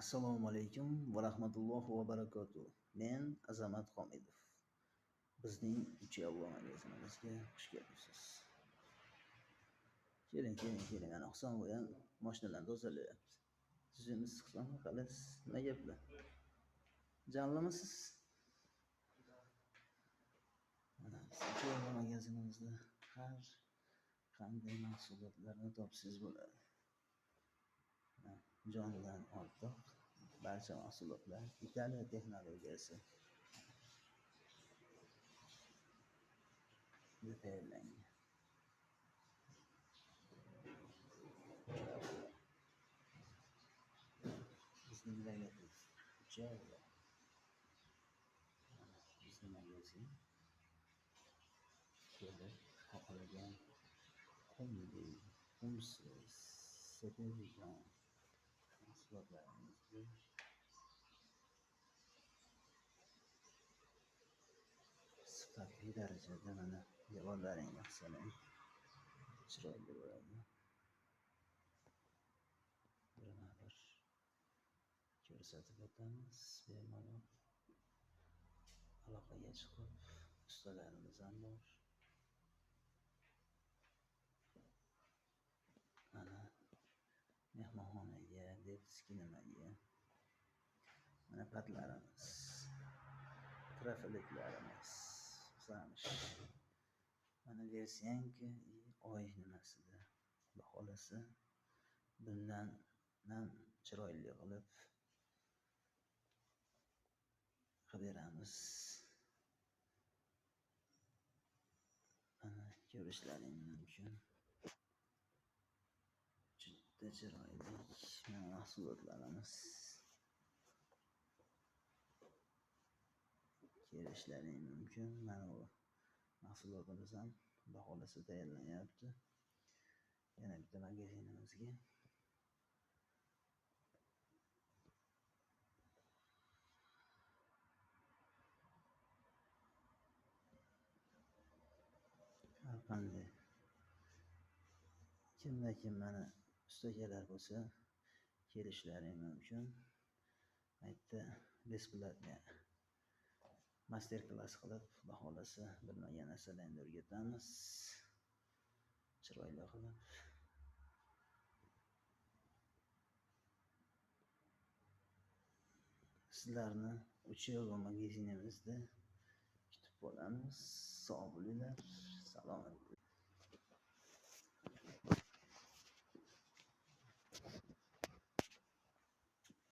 Assalomu alaykum va rahmatullohi va barakatuh. Men Azamat Homidov. Bizning Uccello magazinimizga xush kelibsiz. Keling, keling, keling. Ana Husan bo'yam mashinalarni tozalayapti. Tuzimiz Husan, qalaysiz? Nima gaplar? Jonlimisiz? Mana Uccello magazinimizda har qanday mahsulotlarni topsangiz bo'ladi. Jondan ortiq barcha mahsulotlar Italiya texnologiyasi tayyorlangan. Bizning logotip Uccello. Bizning magazin kelib xohlagan qumli, qumsiz sepadigan mahsulotlarimizni sifatli darajada mana devorlaringga qilsalang chiroyli bo'ladi. Birma-bir ko'rsatib o'tamiz, bemalol aloqaga chiqib ustalarimiz ham bor. Mana mehmonxonaga, detskiy nimaga, mana patlarimiz, trafiliklarimiz, zamish. Mana versiyanka oy nimasida, Xudo xolasa bundan ham chiroyli qilib beramiz. Mana ko'rishlaring mumkin. Juda chiroyli mahsulotlarimiz. Kelishlaring mumkin. Mana bu mahsulotimiz ham Xudo xolasa tayyorlanyapti. Yana bitta magazinimizga. Har qanday kimda kim mana ustakalar bo'lsa kelishlari mumkin. Aytdi bесплатный master klass qilib, Xudo xolasa bilmagan narsalarni o'rgatamiz. Chiroyli qilib. Sizlarni Uccello magazinimizda kutib qolamiz. Sog' bo'linglar, salomat bo'linglar.